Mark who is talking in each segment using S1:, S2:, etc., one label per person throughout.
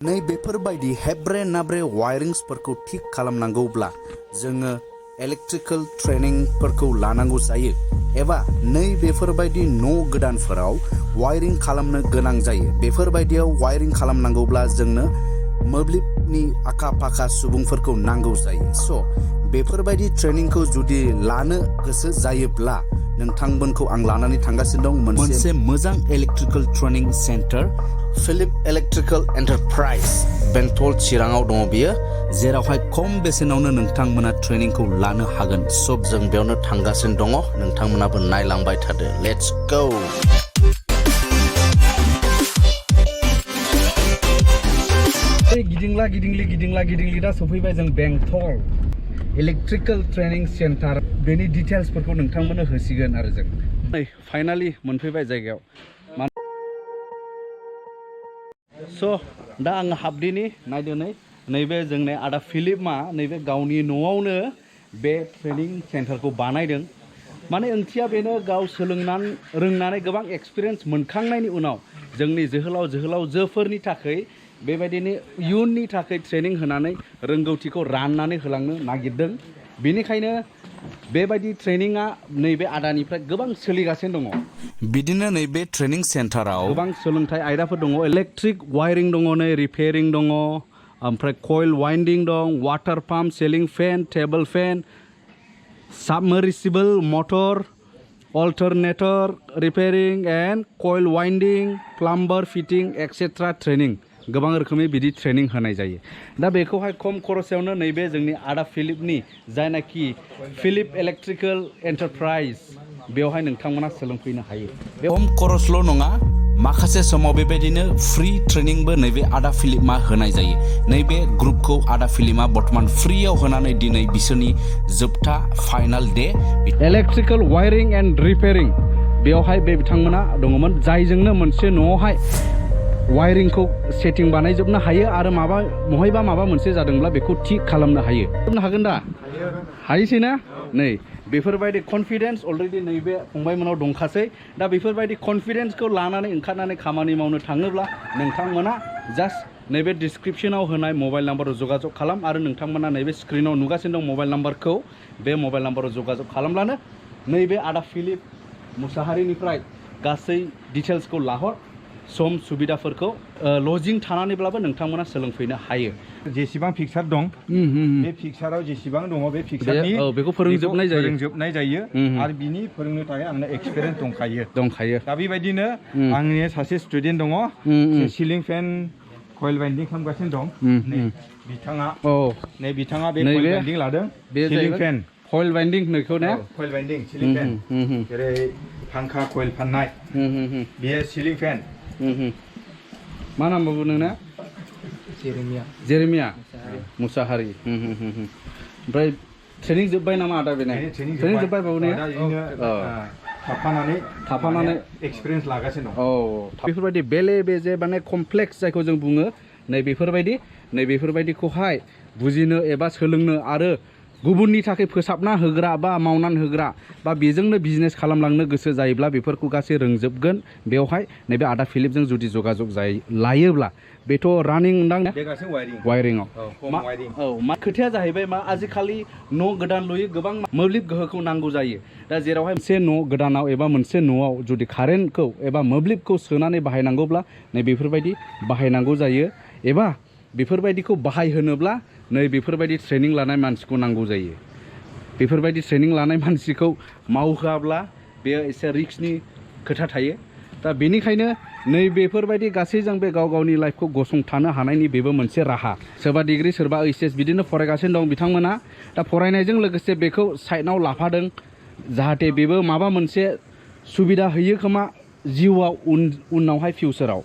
S1: नै बेफोरबायदि हेब्रे नाब्रे वायरिंसफोरखौ थिक खालामनांगौब्ला जोङो इलेक्ट्रिकल ट्रेनिंफोरखौ लानांगौ जायो एबा नै बेफोरबायदि न' गोदानफोराव वायरिं खालामनो गोनां जायो। बेफोरबायदियाव वायरिं खालामनांगौब्ला जोंनो मोब्लिबनि आखा फाखा सुबुंफोरखौ नांगौ जायो। स' बेफोरबायदि ट्रेनिंखौ जुदि लानो गोसो जायोब्ला नोंथांमोनखौ आं लानानै थांगासिनो दं मोनसे मोजां electrical training center Philip electrical enterprise बेंटल चिराङाव दङ बियो, जेरावहाय खम बेसेनावनो नोंथांमोना ट्रेनिंखौ लानो हागोन। सब जों बेयावनो थांगासिनो दङ, नोंथांमोनाबो नायलांबाय थादो। Let's go.
S2: गिदिंला दा सफैबाय जों बेंटल इलेक्ट्रिकल ट्रेनिं सेन्टार। बेनि डिटेल्सफोरखौ नोंथांमोननो होसिगोन आरो जों नै फाइनालि मोनफैबाय जायगायाव। स' दा आङो हाबदिनि नायदो नैबे जोंनि आदा फिलिपआ नैबे गावनि न'आवनो बे ट्रेनिं सेन्टारखौ बानायदों। माने ओंथिया बेनो, गाव रोंनानै गोबां एक्सपिरियेन्स मोनखांनायनि उनाव जोंनि जोहोलावजोफोरनि थाखाय बेबायदिनो इयुननि थाखाय ट्रेनिं होनानै रोंगौथिखौ राननानै होलांनो नागिरदों। बेनिखायनो बेबायदि ट्रेनिंआ नैबे आदानिफ्राय गोबां सोलिगासिनो दङ।
S1: बिदिनो नैबे ट्रेनिं सेन्टाराव
S2: गोबां सोलोंथाइ आयदाफोर दङ। इलेक्ट्रिक वायरिं दङ, नै रिपेयारिं दङ, ओमफ्राय कइल वाइन्डिं दं, water pump, ceiling fan, table fan, submersible motor, alternator repairing and coil winding, plumber fitting etcetera training. गोबां रोखोमनि बिदि ट्रेनिं होनाय जायो। दा बेखौहाय खम खरसायावनो नैबे जोंनि आदा फिलिपनि जायनाखि फिलिप इलेक्ट्रिकल एन्टारप्राइज, बेवहाय नोंथांमोना सोलोंफैनो हायो।
S1: बे खम खरसल' नङा, माखासे समाव बेबायदिनो फ्रि ट्रेनिंबो नैबे आदा फिलिपआ होनाय जायो। नैबे ग्रुपखौ आदा फिलिपआ बर्तमान फ्रियाव होनानै दिनै बिसोरनि जोबथा final day.
S2: Electrical wiring and repairing बेवहाय बे बिथांमोना दङमोन, जायजोंनो मोनसे न'आवहाय वायरिंखौ सेटिं बानायजोबनो हायो आरो बहायबा माबा मोनसे जादोंब्ला बेखौ थिक खालामनो हायो। हागोन दा? हायोसै ना? नै बेफोरबायदि कनफिडेन्स अलरेडि नैबे फंबायमोनाव दंखासै। दा बेफोरबायदि कनफिडेन्सखौ लानानै ओंखारनानै खामानि मावनो थाङोब्ला नोंथांमोना जास्ट नैबे डिसक्रिपसनाव होनाय मबाइल नाम्बाराव जगाजग खालाम आरो नोंथांमोना नैबे स्क्रिनाव नुगासिनो दं मबाइल नाम्बारखौ। बे मबाइल नाम्बाराव जगाजग खालामब्लानो नैबे आदा फिलिप मुसाहारिनिफ्राय गासै डिटेल्सखौ लाहर, सम सुबिदाफोरखौ लजिं थानानैब्लाबो नोंथांमोना सोलोंफैनो हायो।
S3: जेसेबां फिक्सार दं बे फिक्साराव जेसेबां दङ बे फिक्सारनि
S2: बेखौ फोरोंजोबनाय
S3: जायो आरो बिनि फोरोंनो थाखाय आंनो एक्सपिरियेन्स दंखायो। दा बेबायदिनो आंनि सासे स्टुडेन्ट दङ, सिलिं फेन कइल बाइन्डिं खालामगासिनो दं। बिथाङा बे कइल बाइन्डिं लादों। सिलिं फेन
S2: कइल बाइन्डिं होननायखौ ना?
S3: कइल बाइन्डिं सिलिं फेन, जेरै फांखा कइल फाननाय, बेयो सिलिं फेन।
S2: मा नाम बाबु नोंना? जेरेमिया मुसाहारि। ओमफ्राय ट्रेनिं जोब्बाय नामा आदा बेना? ट्रेनिं जोब्बाय बाबु ने? थाफानानै
S3: एक्सपिरियेन्स लागासिनो दं।
S2: बेफोरबायदि बेले बेजे माने कमप्लेक्स जायखौ जों बुङो, नैबेफोरबायदिखौहाय बुजिनो एबा सोलोंनो आरो गुबुननि थाखाय फोसाबना होग्रा बा मावनानै होग्रा बा बेजोंनो बिजनेस खालामलांनो गोसो जायोब्ला बेफोरखौ गासै रोंजोबगोन बेवहाय नैबे आदा फिलिपजों जुदि जगाजग लायोब्ला। बेथ' रानिं दां वायरिंआव। मा खोथाया जाहैबाय, मा आजिखालि न' गोदान लुयो, गोबां मोब्लिब गोहोखौ नांगौ जायो। दा जेरावहाय मोनसे न' गोदानाव एबा मोनसे न'आव जुदि कारेन्टखौ एबा मोब्लिबखौ सोनानै बाहायनांगौब्ला नै बेफोरबायदि बाहायनांगौ जायो, एबा बेफोरबायदिखौ बाहायहोनोब्ला नै बेफोरबायदि ट्रेनिं लानाय मानसिखौ नांगौ जायो। बेफोरबायदि ट्रेनिं लानाय मानसिखौ मावहोआब्ला बेयो एसे रिस्कनि खोथा थायो। दा बेनिखायनो नै बेफोरबायदि गासैजों बे गाव गावनि लाइफखौ गसंथानो हानायनि बेबो मोनसे राहा। सोरबा डिग्रि, सोरबा HS बिदिनो फरायगासिनो दं बिथांमोना। दा फरायनायजों लोगोसे बेखौ साइडआव लाफादों, जाहाथे बेबो माबा मोनसे सुबिदा होयो खोमा जिउआव उनावहाय फिउचाराव।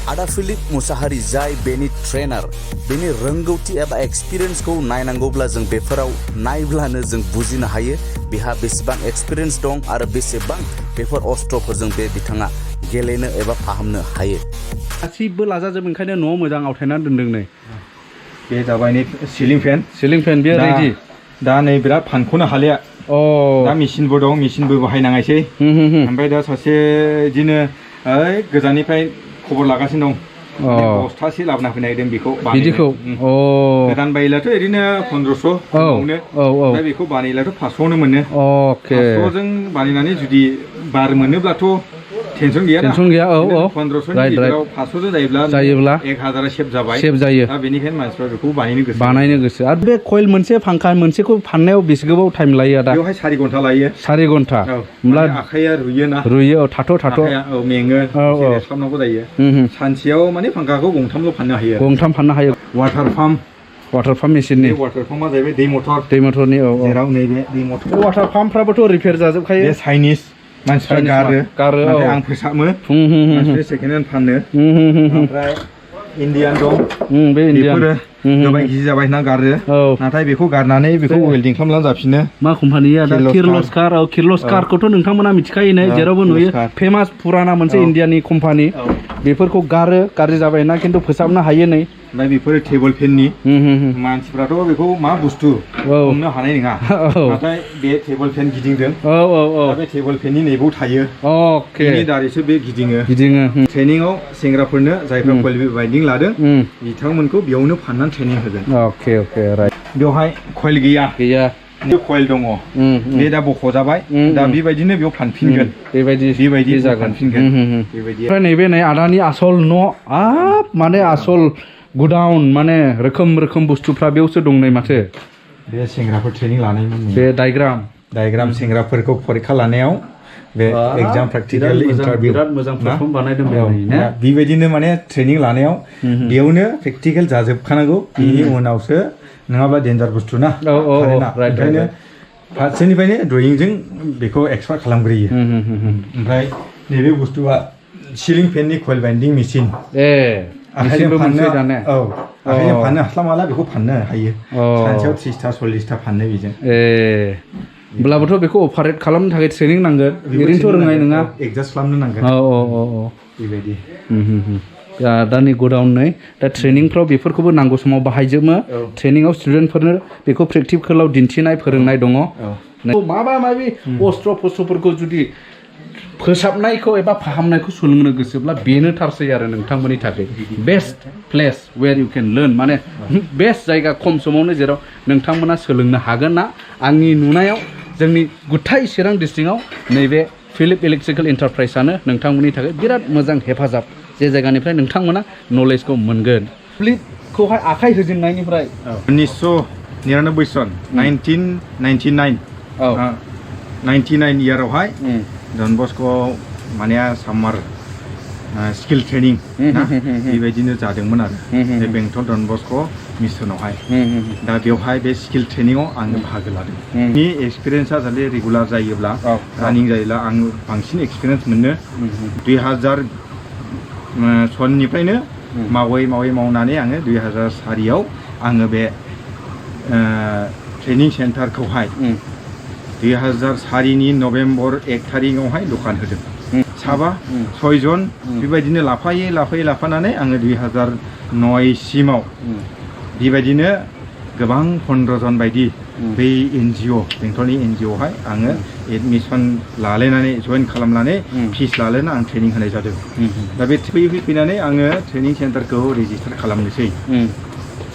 S1: आदा फिलिप मुसाहारि जाय बेनि ट्रेनार, बेनि रोंगौथि एबा एक्सपिरियेन्सखौ नायनांगौब्ला जों बेफोराव नायब्लानो जों बुजिनो हायो बेहा बेसेबां एक्सपिरियेन्स दं आरो बेसेबां बेफोर अस्त्रफोरजों बिथाङा गेलेनो एबा फाहामनो हायो।
S2: गासिबो लाजाजोब, ओंखायनो न'आव मोजां आवथायनानै दोनदों। नै
S3: बे जाबाय नै सिलिं फेन
S2: बेयो रेडि।
S3: दा नै बिराद फानख'नो हालिया। दा मेचिनबो दं, मेचिनबो बाहायनाङासै। ओमफ्राय दा सासे बिदिनो गोजाननिफ्राय खबर लागासिनो दं। बस्थासे लाबोना फैनो नागिरदों बेखौ
S2: बिदिखौ
S3: गोदान बायोब्लाथ' ओरैनो 1500 खमावनो ओमफ्राय बेखौ बानायब्लाथ' 500आवनो मोनो
S2: अके
S3: 500जों बानायनानै जुदि बार मोनोब्लाथ' टेनसन गैया 1500नि गेजेराव 500जों जायोब्ला 1000 सेभ जाबाय दा बेनिखायनो मानसिफ्रा बेखौ बानायनो गोसो
S2: आरो बे कइल मोनसे फांखा मोनसेखौ फाननायाव बेसे गोबाव टाइम लायो आदा
S3: बेवहाय 4 घन्टा लायो
S2: 4 घन्टा
S3: होमब्ला आखाइया रुयो
S2: थाथ'
S3: मेङो रेस्ट खालामनांगौ जायो सानसेयाव माने फांखाखौ गंथामल' फाननो हायो वाटार पाम्प मेसिननि वाटार पाम्पआ जाहैबाय दै मथरनि जेराव नैबे दै मथर
S2: वाटार पाम्पफ्राबोथ' रिपेयार जाजोबखायो
S3: बे चाइनिस मानसिफ्रा गारो नाथाय आं फोसाबो मानसिफ्रा सेकेन्ड हेन्ड फानो ओमफ्राय इन्डियान दं बेफोरो गोबां गिजि जाबाय होनना गारो नाथाय बेखौ गारनानै बेखौ वेल्डिं खालामनानै जाफिनो
S2: मा कम्पानि आदा किर्लस्कारखौथ' नोंथांमोना मिथिखायोनो जेरावबो नुयो फेमास पुराना मोनसे इन्डियानि कम्पानि बेफोरखौ गाज्रि जाबाय ना खिन्थु फोसाबनो हायो नै
S3: ओमफ्राय बेफोरो टेबोल फेननि मानसिफ्राथ' बेखौ मा बुस्थु हमनो हानाय नङा नाथाय बे टेबोल फेन गिदिंदों बे टेबोल फेननि नैबाव थायो बेनि दारैसो बे गिदिङो ट्रेनिंआव सेंग्राफोरनो जायफ्रा कइल बाइन्डिं लादों बिथांमोनखौ बेयावनो फाननानै ट्रेनिं होगोन बेवहाय कइल गैया कइल दङ बे दा बख'जाबाय दा बेबायदिनो बेयाव फानफिनगोन बेबायदि जागोन
S2: ओमफ्राय नैबे नै आदानि आसल न' माने आसल गुडाउन माने रोखोम बुस्थुफ्रा बेयावसो दं नै माथो
S3: बे सेंग्राफोर ट्रेनिं लानायमोन
S2: बे डायग्राम
S3: सेंग्राफोरखौ फरिखा लानायाव बे एग्जाम प्रेक्टिकल इन्टारभिउ
S2: बिराद मोजां प्लेटफर्म बानायदों
S3: बेबायदिनो माने ट्रेनिं लानायाव बेयावनो प्रेक्टिकेल जाजोबखानांगौ बेनि उनावसो नङाब्ला डेन्जार बुस्थु ना ओंखायनो फारसेनिफ्रायनो ड्रयिंजों बेखौ एक्सपार्ट खालामग्रोयो ओमफ्राय नैबे बुस्थुआ सिलिं फेननि कइल बाइन्डिं मेसिन आखाइजों फाननो हास्लाबाला बेखौ फाननो हायो सानसेयाव 30टा 40टा फाननो बेजों
S2: होमब्लाबोथ' बेखौ अपारेट खालामनो थाखाय ट्रेनिं नांगोन ओरैनोथ' रोंनाय नङा
S3: एडजास्ट खालामनो नांगोन बेबायदि
S2: दानि गोदाव नै दा ट्रेनिंफ्राव बेफोरखौबो नांगौ समाव बाहायजोबो ट्रेनिंआव स्टुडेन्टफोरनो बेखौ प्रेक्टिकेलाव दिन्थिनाय फोरोंनाय दङ माबि अस्त्रफोरखौ जुदि फोसाबनायखौ एबा फाहामनायखौ सोलोंनो गोसोब्ला बेनो थारसै आरो नोंथांमोननि थाखाय best place where you can learn माने बेस्ट जायगा खम समावनो जेराव नोंथांमोना सोलोंनो हागोन ना आंनि नुनायाव जोंनि गुथाइ चिरां डिस्ट्रिक्टआव नैबे फिलिप इलेक्ट्रिकेल एन्टारप्राइजआनो नोंथांमोननि थाखाय बिराद मोजां हेफाजाब जे जायगानिफ्राय नोंथांमोना नलेजखौ मोनगोन फ्लिपखौहाय आखाइ होजेननायनिफ्राय
S3: 1999 सन 1999 इयारावहाय डन बस्क' माने सामार स्किल ट्रेनिं बेबायदिनो जादोंमोन आरो बे बेंटल डन बस्क' मिसनावहाय दा बेवहाय बे स्किल ट्रेनिंआव आङो बाहागो लादों बेनि एक्सपिरियेन्सआ जाहाथे रेगुलार जायोब्ला रानिं जायोब्ला आं बांसिन एक्सपिरियेन्स मोनो 2000 सननिफ्रायनो मावनानै आङो 2004आव आङो बे ट्रेनिं सेन्टारखौहाय 2004नि नभेम्बर 1 थारिखआवहाय दखान होदों साबा 6 जन बेबायदिनो लाफानानै आङो 2009 सिमाव बेबायदिनो गोबां 15 जन बायदि बै NGO बेंटलनि NGOआवहाय आङो एडमिसन लालायनानै जइन खालामनानै फिस लालायना आं ट्रेनिं होनाय जादों दा बे फैनानै आङो ट्रेनिं सेन्टारखौ रेजिस्टार खालामनोसै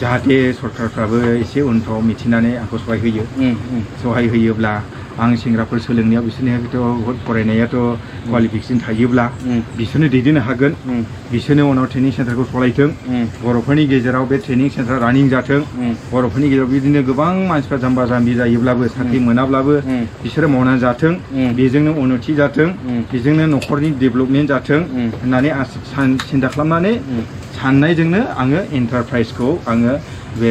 S3: जाहाथे सरकारफ्राबो एसे उनफ्राव मिथिनानै आंखौ सहाय होयोब्ला आं सेंग्राफोर सोलोंनायाव बिसोरनियाथ' फरायनायाथ' क्वालिफिकेसन थायोब्ला बिसोरनो दैदेननो हागोन बिसोरनो उनाव ट्रेनिं सेन्टारखौ सलायथों बर'फोरनि गेजेराव बे ट्रेनिं सेन्टार रानिं जाथों बर'फोरनि गेजेराव बिदिनो गोबां मानसिफ्रा जाम्बा जाम्बि जायोब्लाबो साख्रि मोनाब्लाबो बिसोरो मावनानै जाथों बेजोंनो उन्नति जाथों बेजोंनो न'खरनि डेभेलपमेन्ट जाथों होननानै आं सिन्था खालामनानै साननायजोंनो आङो एन्टारप्राइजखौ आङो बे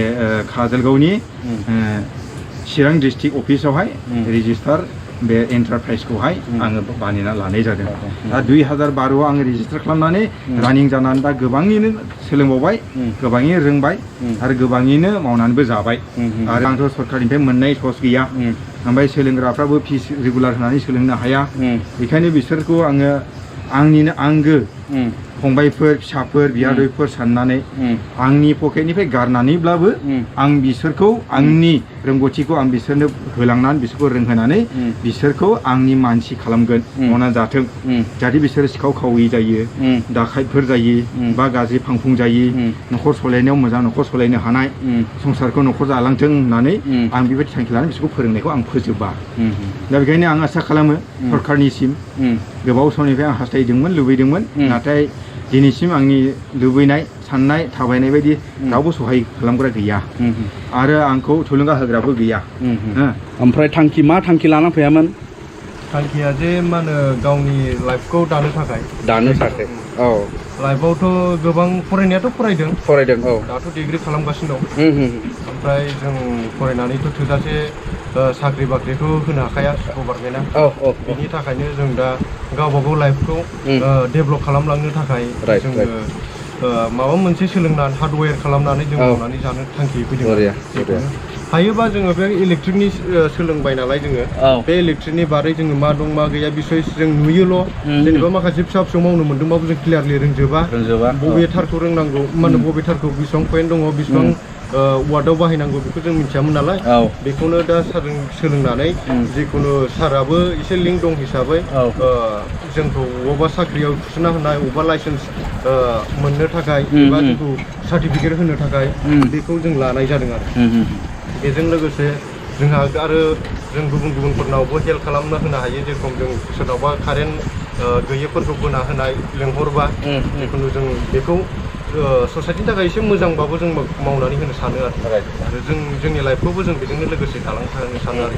S3: काजलगावनि चिरां डिस्ट्रिक्ट अफिसावहाय रेजिस्टार बे एन्टारप्राइजखौहाय आङो बानायना लानाय जादों दा 2012आव आङो रेजिस्टार खालामनानै रानिं जानानै दा गोबाङैनो सोलोंबावबाय गोबाङैनो रोंबाय आरो गोबाङैनो मावनानैबो जाबाय आरो आंथ' सरकारनिफ्राय मोननाय सर्स गैया ओमफ्राय सोलोंग्राफ्राबो फिस रेगुलार होनानै सोलोंनो हाया बेखायनो बिसोरखौ आङो आंनिनो आंगो फंबायफोर फिसाफोर बियादैफोर साननानै आंनि पकेटनिफ्राय गारनानैब्लाबो आं बिसोरखौ आंनि रोंगौथिखौ आं बिसोरनो होलांनानै बिसोरखौ रोंहोनानै बिसोरखौ आंनि मानसि खालामगोन मावना जाथों जाहाथे बिसोरो सिखाव खावै जायो दाखाइतफोर जायो बा गाज्रि फांफुं जायो न'खर सलायनायाव मोजां न'खर सलायनो हानाय संसारखौ न'खर जालांथों होननानै आं बेबायदि थांखि लानानै बिसोरखौ फोरोंनायखौ आं फोजोबा दा बेखायनो आं आसा खालामो सरकारनिसिम गोबाव समनिफ्राय आं हास्थायदोंमोन लुबैदोंमोन नाथाय दिनैसिम आंनि लुबैनाय साननाय थाबायनाय बायदि रावबो सहाय खालामग्रा गैया आरो आंखौ थुलुंगा होग्राबो गैया
S2: ओमफ्राय मा थांखि लाना फैयामोन
S4: थांखिया जे मा होनो गावनि लाइफखौ दानो थाखाय
S2: औ
S4: लाइफआवथ' गोबां फरायनायाथ' फरायदों
S2: औ
S4: दाथ' डिग्री खालामगासिनो दं ओमफ्राय जों फरायनानैथ' थोजासे साख्रि बाख्रिखौ होनो हाखाया गभर्नमेन्टआ बिनि थाखायनो जों दा गावबा गाव लाइफखौ डेभेलप खालामलांनो थाखाय जोङो माबा मोनसे सोलोंनानै हार्डवेयर खालामनानै जों मावनानै जानो थांखि फैदों हायोबा जोङो बे इलेक्ट्रिकनि सोलोंबाय नालाय जोङो बे इलेक्ट्रिकनि बारै जोङो मा दं मा गैया बिसय जों नुयोल' जेनेबा माखासे फिसा फिसौ मावनो मोन्दोंबाबो जों क्लियारलि रोंजोबा बबे थारखौ रोंनांगौ मा होनो बबे थारखौ बेसेबां पइन्ट दङ बेसेबां वार्डआव बाहायनांगौ बेखौ जों मिथियामोन नालाय बेखौनो दा सारजों सोलोंनानै जिखुनु साराबो एसे लिंक दं हिसाबै जोंखौ बबेबा साख्रियाव थिसनना होनाय बबेबा लाइसेन्स मोननो थाखाय एबा जोंखौ सार्टिफिकेट होनो थाखाय बेखौ जों लानाय जादों आरो बेजों लोगोसे जोंहा आरो जों गुबुनफोरनावबो हेल्प खालामना होनो हायो जेरखम जों सोरनावबा कारेन्ट गैयैफोरखौ बोना होनाय लेंहरबा जिखुनु जों बेखौ ससाइटिनि थाखाय एसे मोजांबाबो जों मावनानै होनो सानो आरो जोंनि लाइफखौबो जों बेजोंनो लोगोसे दालांफानो सानो आरो